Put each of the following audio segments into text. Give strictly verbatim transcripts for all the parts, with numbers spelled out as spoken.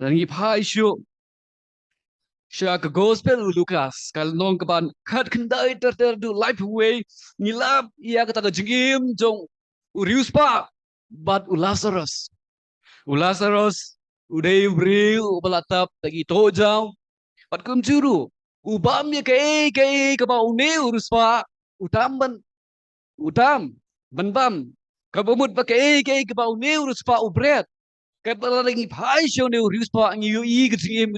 Ngi phai shuh sha ka Gospel u Lukas, ka lynnong kaba khatkhyndai, ter ter haduh laiphew wei, ngi lap ïa kata ka jingim jong u riewspah bad u Lasarus. U Lasarus u dei u briew uba la tap da ki tohjaw. Bad kumjuh ruh, u bam ïa kaei kaei kaba une u riewspah u tam ban, u tam ban bam. Kaba mut ba kaei kaei kaba une u riewspah u bret. Katba la ngi phai sha une u riewspah ngi ïohi ka jingim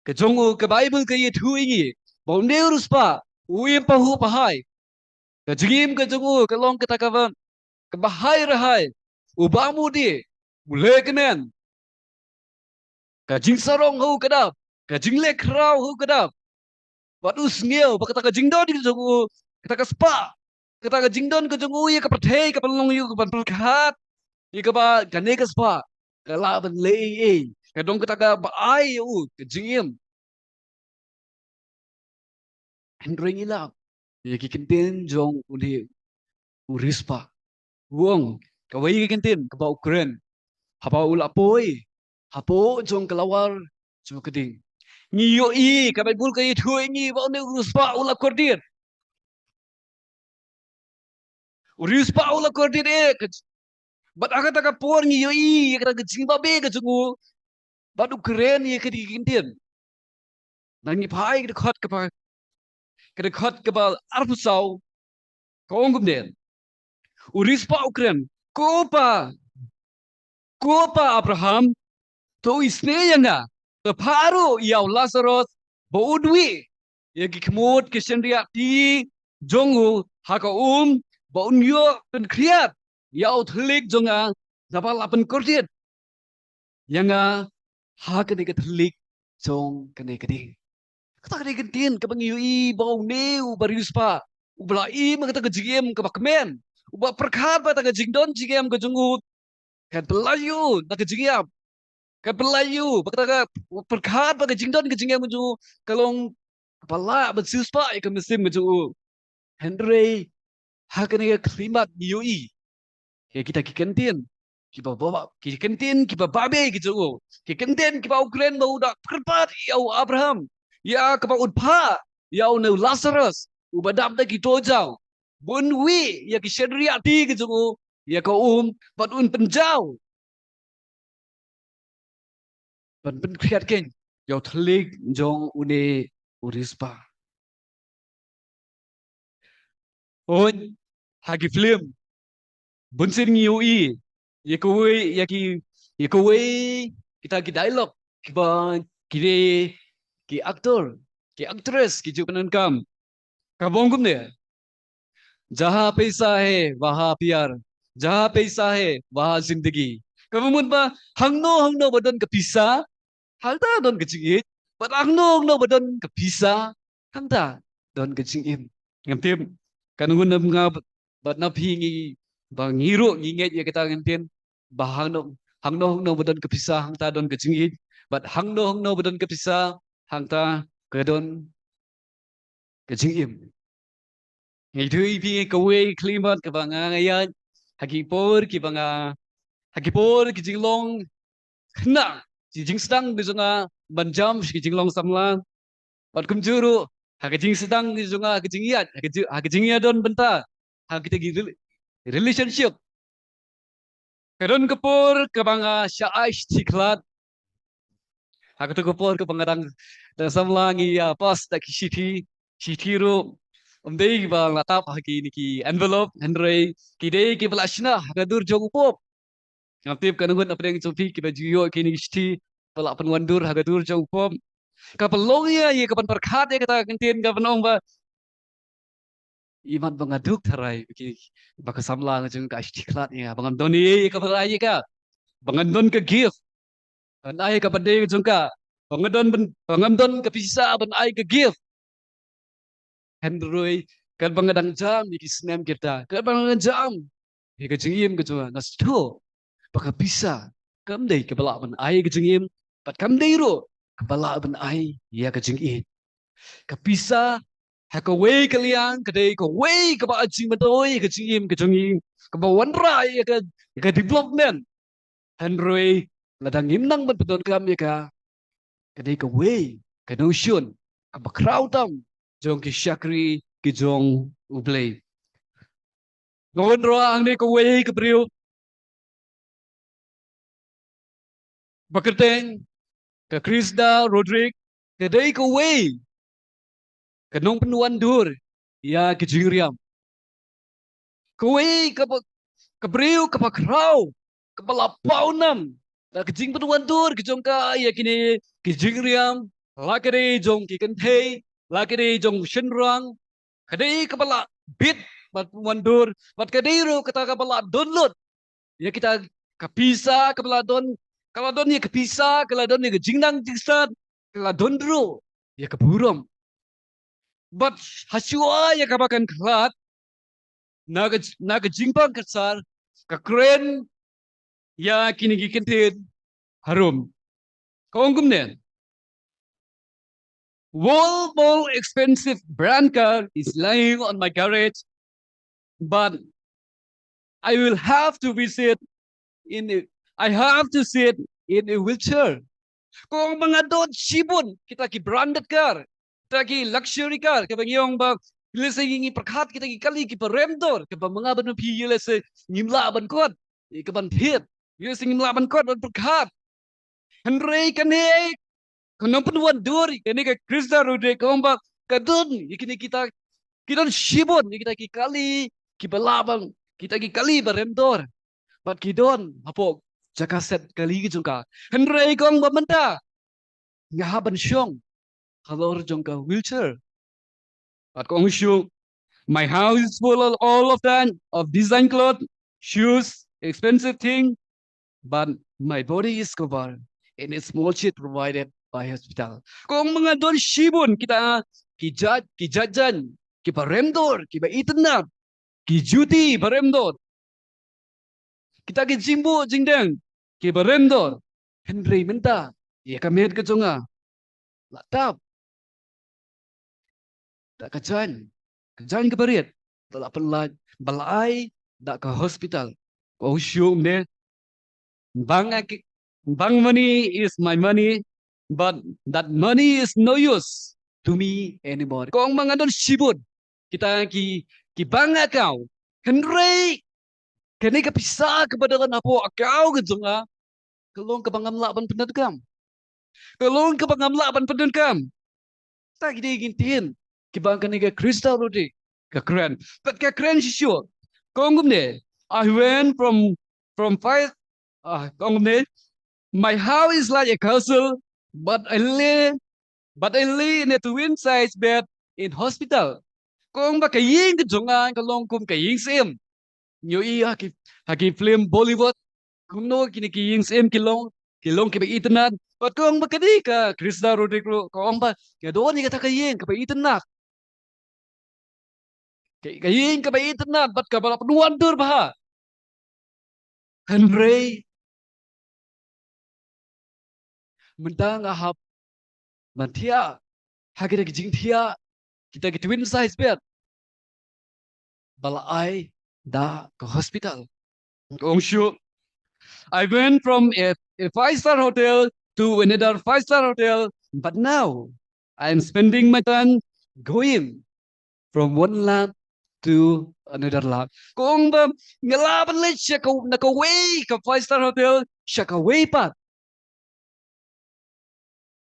ka jong u, ka Baibl ka ïathuh ïa ngi ba une u riewspah u im pahuh pahai. Ka jingim ka jong u ka long kata kaba, kaba hai ra hai. U bam u dih, u leh kmen. Ka jingsarong ha u ka dap, ka jingleh khraw ha u ka dap. Bad u sngew ba kata ka jingdon ka jong u, kata ka spah, kata ka jingdon ka jong u ïa ka pyrthei ka pynlong ïa u ka ban pyrkhat ïa kaba kane ka spah ka lah ban leh ei ei. Ka don kata kaba ai ïa u ka jingim. Hynrei ngi lap ïa ki kyntien jong une u riewspah. U ong, kawei ka kyntien kaba u kren haba u la poi hapoh jong ka lawar jong ka ding. Ngi ïohi ka Baibl ka ïathuh ïa ngi ba une u riewspah u la kordit. U riewspah u la kordit eh. Bad ha kata ka por ngi ïohi ïa kata ka jingbabe ka jong u. Bad u kren ïa kata ka kyntien. Ngi phai ka dkhot kaba, ka dkhot kaba arphew saw, ka ong kumne. U riewspah u kren, ko Pa, ko Pa Abraham, to isynei ïa nga, to phah ruh ïa u Lasarus ba un wieh ïa ki khmut ki shynriahti jong u ha ka um, ba un ïoh pynkhriat ïa u thylliej jong nga, naba la pynkordit ïa nga ha kane ka thylliej jong kane ka ding. Kata ka dei ka ktien kaba ngi ïohi ba une u riewspah uba la im ha kata ka jingim kaba kmen, uba pyrkhat ba kata ka jingdon jingim ka jong u kan pyllait ïa u na ka jingïap. Kan pyllait ïa u ba kata ka pyrkhat ba ka jingdon ka jingim ka jong u ka long kaba lah ban siewspah ïa ka mynsiem ka jong u. Hynrei ha kane ka khyllipmat ngi ïohi ïa kita ki kyntien kiba, ba, ba, ki kyntien kiba babe ki jong u, ki kyntien kiba u kren ba u da kyrpad ïa u Abraham ïa kaba un phah ïa une u Lasarus uba dap da ki tohjaw, ba un wieh ïa ki shynriahti ki jong u ïa ka um, bad un pynjaw ban pynkhriat keiñ ïa u thylliej jong une u riewspah. Hooid, ha ki film bunsien ngi ïohi ïa kawei, ïa ki, ïa kawei kita ki dialogue kiba ki dei ki actor, ki actress ki ju pyndonkam. Kaba ong kumne, "Jahan paisa hai wahan pyar, jahan paisa hai wahan zindagi." Kaba mut ba hangno hangno ba don ka pisa, hangta don ka jingïeit. Bad hangno hangno ba don ka pisa, hangta don ka jingim. Ngam tip ka ngun na nga bad na phi ngi, ba ngi ruh ngi ngeit ïa kata ka ktien ba hangno, hangno hangno ba don ka pisa, hangta don ka jingïeit. Bad hangno hangno ba don ka pisa, hangta ka don ka jingim. Ngi ïathuh ïa phi kawei ka khyllipmat kaba nga ïaid ha ki por kiba nga, ha ki por ki jinglong khynnah, ki jingsdang ki jong nga ban jam sha ki jinglong samla. Bad kumjuh ruh ha ki jingsdang ki jong nga, ha ki jingïaid, ha ki ji-, ha ki jingïadon bynta, ha kita ki rel-, relationship. Ka don ka por kaba nga shah ai shithi khlad. Ha kata ka por kaba nga dang, dang samla ngi ïa pass da ki shithi, shithi ruh ym dei kiba la tap ha kine ki envelope, hynrei ki dei kiba la shna ha ka dur jong u pop. Ngam tip ka ngut na pdeng jong phi kiba ju ïoh kine ki shithi ba la pynwandur ha ka dur jong u pop. Kaba long ïa, ïa kaban pyrkhat ïa kata ka ktien kaban ong ba, imat ba nga duk tharai ba ki, ba ka samla nga jong ka shithi khlad ïa nga, ba ngam don ei ei kaba ai ïa ka, ba ngam don ka gift ban ai ïa ka birthday ka jong ka, ba ngam don ban, ba ngam don ka pisa ban ai ka gift. Hynrei katba nga dang jam ïa ki snem ki rta, katba nga dang jam ïa ka jingim ka jong nga, nga sngewthuh ba ka pisa kam dei kaba lah ban ai ïa ka jingim, bad kam dei ruh kaba lah ban ai ïa ka jingïeit. Ka pisa ha kawei ka liang ka dei kawei kaba jingmyntoi ïa ka jingim ka jong ngi, kaba wanrah ïa ka, ïa ka development. Hynrei lada ngim nang ban pyndonkam ïa ka, ka dei kawei ka notion kaba khraw tam jong ki shakri ki jong U Blei. Nga wanrah hangne kawei ka briew ba kyrteng ka Krista Roderick, ka dei kawei ka nongpynwandur ïa ki jingriam. Kawei kaba, ka briew kaba khraw, kaba la paw nam da ka jingpynwandur ka jong ka ïa kine ki jingriam, la ka dei jong ki kynthei, la ka dei jong shynrang, ka dei kaba la bit ban pynwandur, bad ka dei ruh kata kaba la don lut ïa kita ka pisa kaba la don, ka la don ïa ka pisa, ka la don ïa ka jingnang jingstad, ka la don ruh ïa ka burom. Bad hashuwa ïa kaba kan khlad, na ka, na ka jingpang ka sar, ka kren ïa kine ki kyntien harum. Ka ong kumne: Whole, whole expensive brand car is lying on my garage, but I will have to visit in a, I have to sit in a wheelchair. Ka ong ba nga don shibun kita ki branded car, kita ki luxury car, kaba ngi ong ba, let's say, ngi pyrkhat kita ki kali kiba rem dor, kaba ma nga bad ma phi, let's say, ngim lah ban kot, eh, ka ban thied, let's say, ngim lah ban kot ban pyrkhat. Hynrei kane ka nongpynwandur, kane ka Krista Roderick, ka ong ba ka don ïa kine kita, ki don shibun ïa kita ki kali kiba lah ban, kita ki kali ba rem dor, bad ki don hapoh jaka set kali ki jong ka. Hynrei ka ong ba mynta nga hap ban shong halor jong ka wheelchair. Bad ka ong shuh, my house is full of all of that, of design clothes, shoes, expensive thing, but my body is covered in a small sheet provided by hospital. Ka ong ba nga don shibun kita ki jait, ki jait jaiñ kiba rem dor, kiba itynnad, ki juti ba rem dor, kita ki jingbuh jingdeng kiba rem dor. Hynrei mynta ïa ka met ka jong nga la tap da ka jaiñ, ka jaiñ kaba rit, ba la pynlait, ba la ai da ka hospital. Ka ong shuh kumne: Bank, ac- bank money is my money, but that money is no use to me anymore. Ka ong ba nga don shibun kita ki, ki bank account, hynrei kane ka pisa kaba don hapoh account ka jong nga ka long kaba ngam lah ban pyndonkam. Ka long kaba ngam lah ban pyndonkam. Kita ki dei ki ktien kiba kane ka Krista Roderick ka kren. Bad ka kren shisha. Ka ong kumne: I went from, from five, ah, ka ong kumne: My house is like a castle, but I lay, but I lay in a twin size bed in hospital. Ka ong ba ka ïing ka jong nga ka long kum ka ïing syiem. Ngi ïohi ha ki, ha ki film Bollywood, kumno kine ki ïing syiem ki long, ki long kiba itynnad. Bad ka ong ba kane ka Krista Roderick ruh, ka ong ba nga don ïa kata ka ïing kaba itynnad, ka, ka ïing kaba itynnad bad kaba la pynwandur bha. Hynrei mynta nga hap ban thiah ha kita ki jingthiah, kita ki twin size bed ba la ai da ka hospital. Ka ong shuh: I went from a, a five star hotel to another five star hotel, but now I am spending my time going from one lap to another lap. Ka ong ba nga lah ban leit sha ka, na kawei ka five star hotel sha kawei pat.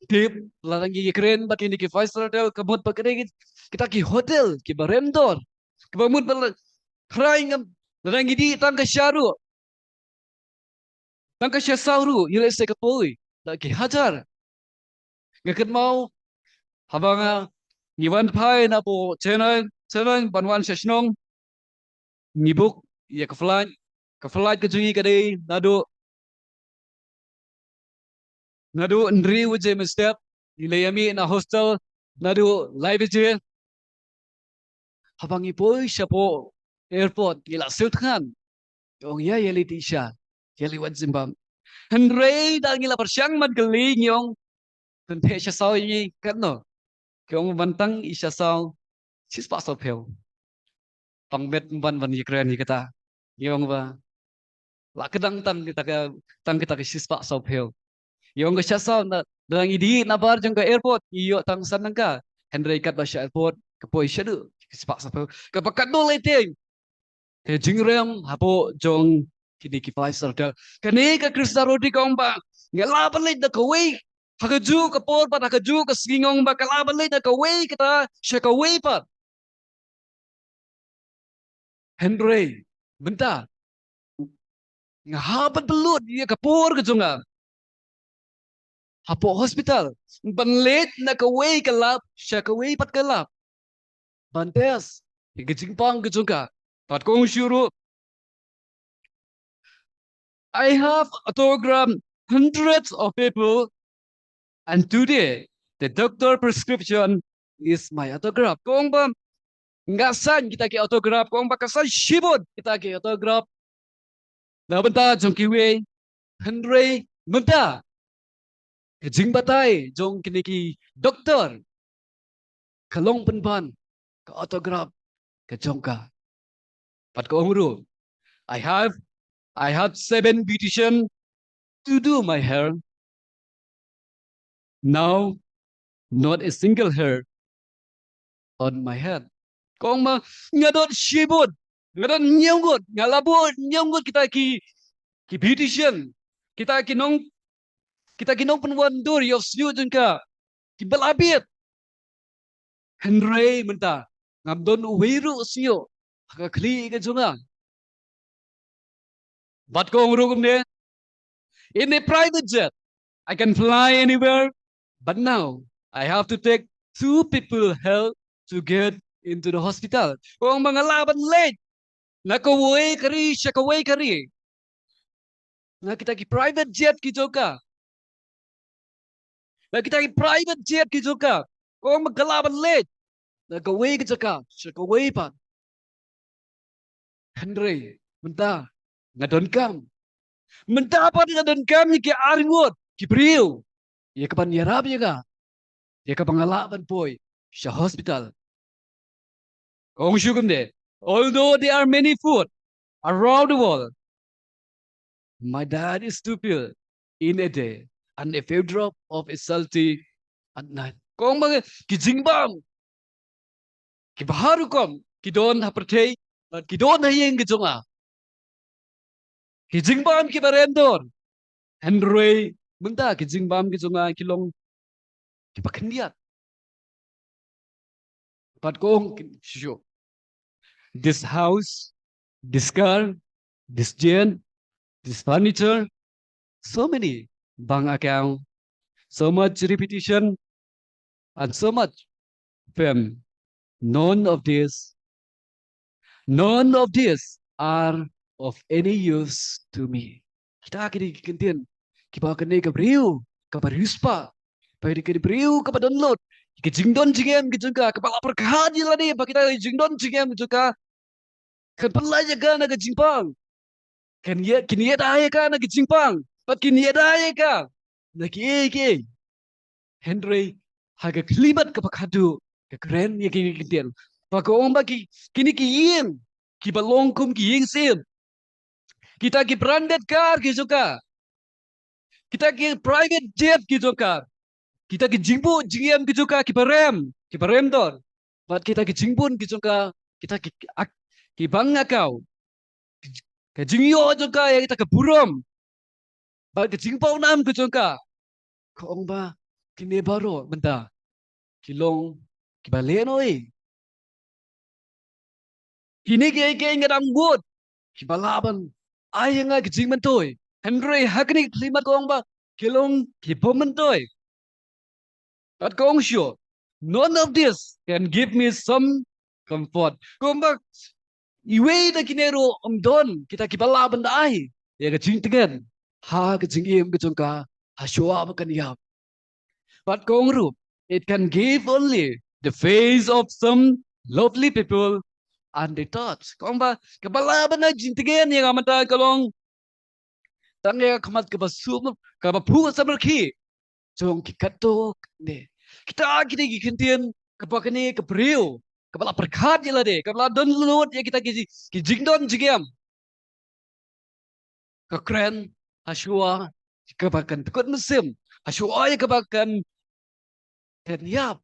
Tip, lada ngi kren bad kine ki five star hotel, ka mut ba kine ki, kita ki hotel kiba rem dor, kiba mut ba la, khrai ngam, lada ngi dih tang ka sha ruh, tang ka sha saw ruh, ïa lehse ka poi da ki hajar. Nga kynmaw haba nga, ngi wan phai napoh Chennai, Chennai ban wan sha shnong, ngi book ïa ka flight, ka flight ka jong ngi ka dei naduh, naduh hynriew baje mynstep, ngi la ïa mih na hostel naduh lai baje. Haba ngi poi shapoh airport ngi la siew thngan. Ngi ong ïa, ïa leit sha, ïa leit wan Zimbabwe. Hynrei da ngi la pyrshang ban kylli, ngi ong, pyntheh sha saw ïa ngi katno? Ki ong ban tang i sha saw shispah sawphew. Tang bet ban, ban ïakren ïa kata. Ngi ong ba La kdang tang kita ka, tang kita ka shispah saphew. Ïa ong ka sha saw na, dang i dih na bar jong ka airport, i ïoh tang san tyngka. Hynrei katba sha airport, ka poi shaduh ka shispah saphew. Kaba katno lei teng. Te jingrem hapoh jong kine ki five star hotel. Kane ka Krista Rodriguez ka ong ba nga lah ban leit na kawei, ha kajuh ka por pat, ha kajuh ka sngi, nga ong ba nga lah ban leit na kawei kata sha kawei pat. Hynrei mynta nga hap ban pynlut ïa ka por ka jong nga hapoh hospital ban leit na kawei ka lab sha kawei pat ka lab ban test ïa ka jingpang ka jong ka. Pat ka ong shuh ruh, I have autographed hundreds of people, and today the doctor prescription is my autograph. Ka ong ba nga sign kita ki autograph, ka ong ba nga sign shibun kita ki autograph na bynta jong kiwei. Hynrei mynta ka jingbatai jong kine ki doktor ka long pynban ka autograph ka jong ka. Pat ka ong ruh, I have, I had seven beautician to do my hair. Now, not a single hair on my head. Ka ong ba nga don shibun, nga don hynñiew ngut, nga la buh hynñiew ngut kita ki, ki beautician, kita ki nong, kita ki nongpynwandur ïa u shñiuh jong ka, kiba la bit. Hynrei mynta ngam don uwei ruh u shñiuh ha ka khlieh ka jong nga. Pat ka ong ruh kumne, in a private jet I can fly anywhere, but now I have to take two people help to get into the hospital. Ka ong ba nga lah ban leit na kawei ka ri sha kawei ka ri na kita ki private jet ki jong ka. Na kita ki private jet ki jong ka, ka ong ba nga lah ban leit na kawei ka jaka sha kawei pat. Hynrei mynta nga donkam, mynta pat nga donkam ïa ki arngut ki briew ïa ka ban ïarap ïa nga, ïa kaba nga lah ban poi sha hospital. Ka ong shuh kumne, although there are many food around the world, my diet is two pill in a day and a few drop of a salty at night. Ka ong ba ki jingbam kiba har rukom ki don ha pyrthei, bad ki don ha ïing ki jong nga. Ki jingbam kiba rem dor. Hynrei mynta ki jingbam ki jong nga ki long kiba khyndiat. Pat ka ong shuh, this house, this car, this chair, this furniture, so many bank account, so much reputation, and so much fame. None of this, none of these are of any use to me. Kita ki dei ki kyntien kiba kane ka briew kaba riewspah, ba kane ka briew kaba download ki jingdon jingem ki jong ka, kaba la pyrkhat ïa lade ba kita ki jingdon jingem ki jong ka kan pynlait ïa ka na ka jingpang. Kan ïa, kin ïada ïa ka na ka jingpang, bad kin ïada ïa ka na kiei kiei. Hynrei ha ka khyllipmat kaba khadduh ka kren ïa kine ki kyntien, ba ka ong ba ki, kine ki ïing kiba long kum ki ïing syiem, kita ki branded car ki jong ka, kita ki private jet ki jong ka, kita ki jingbuh jingem ki jong ka kiba rem, kiba rem dor, bad kita ki jingbun ki jong ka, kita ki ak-, ki bank account, ka jingïoh jong ka ïa kita ka burom bad ka jingpawnam ka jong ka, ka ong ba kine baroh mynta ki long kiba lehnohei. Kine kiei kiei nga dang bud kiba lah ban ai ïa nga ka jingmyntoi, hynrei ha kane ka khyllipmat ka ong ba ki long ki bym myntoi. Bad ka ong shuh, none of this can give me some comfort. Ka ong ba iwei na kine ruh ym don kita kiba lah ban da ai ïa ka jingtngen ha ka jingim ka jong ka ha shuwa ba kan ïap. Bad ka ong ruh, it can give only the face of some lovely people and the thoughts. Ka ong ba kaba lah ban ai jingtngen ïa nga mynta ka long tang ïa ka khmat kaba sum, kaba phuh samrkhie jong ki katto katne. Kita ki dei ki kyntien kaba kane ka briew kaba la pyrkhat ïa lade, kaba la download ïa kita ki, ki jingdon jingem. ka kren, ha shuwa, kaba kan tkut mynsiem, ha shuwa ïa kaba kan, kan ïap,